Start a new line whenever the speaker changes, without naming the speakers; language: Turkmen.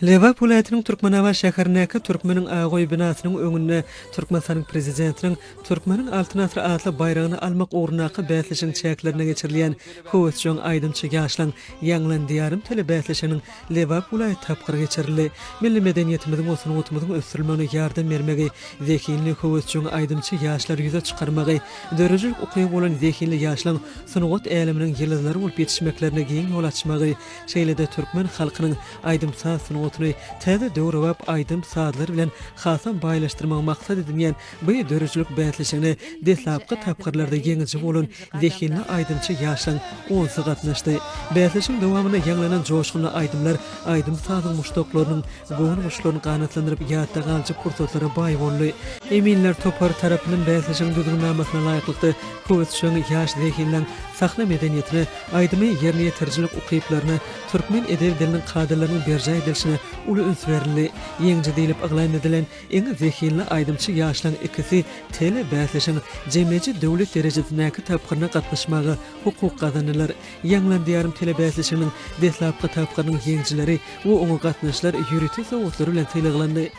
Lebap welaýatynyň Türkmenabat şäherindäki Türkmeniň Ak öýi binasynyň öňünde Türkmenistanyň Prezidentiniň Türkmeniň Altyn asyry atly baýragyny almak ugrundaky bäsleşigiň çäklerinde geçirilýän höwesjeň aýdymçy ýaşlaň Ýaňlan Diýarym telebäsleşiginiň Lebap welaýat tapgyry geçirildi. Milli medeniýetimiziň we sungatymyzyň ösdürilmegine ýardam bermegi, zehinli höwesjeň aýdymçy ýaşlary ýüze çykarmagy, döredijilik ukyby bolan zehinli ýaşlaň sungat äleminiň ýyldyzlary bolup ýetişmeklerine giň ýol açmagy, şeýle-de türkmen halkynyň aýdym-saz sungatyny täze döwrebap aýdym-sazlar bilen hasam baýlaşdyrmagy maksat edinýän bu döredijilik bäsleşigine deslapky tapgyrlarda ýeňiji bolan zehinli aýdymçy ýaşlaryň onsy gatnaşdy. Bäsleşigiň dowamynda ýaňlanan joşgunly aýdymlar aýdym-sazyň muşdaklarynyň göwün guşlaryny ganatlandyryp ýatda galyjy pursatlara baý boldy. Eminler topary tarapyndan bäsleşigiň düzgünnamasyna laýyklykda höwesjeň ýaş zehinleň sahna medeniýetine, aýdymy ýerine ýetirijilik ukyplaryna, türkmen edebi diliniň kadalarynyň berjaý edilişine uly üns berildi. Ýeňiji diýlip yglan edilen iň zehinli aýdymçy ýaşlaryň ikisi telebäsleşigiň jemleýji döwlet derejesindäki tapgyryna gatnaşmaga hukuk gazandylar. Ýaňlan Diýarym telebäsleşiginiň deslapky tapgyrynyň ýeňijileri we oňa gatnaşyjylar ýörite sowgatlar bilen sylaglandy.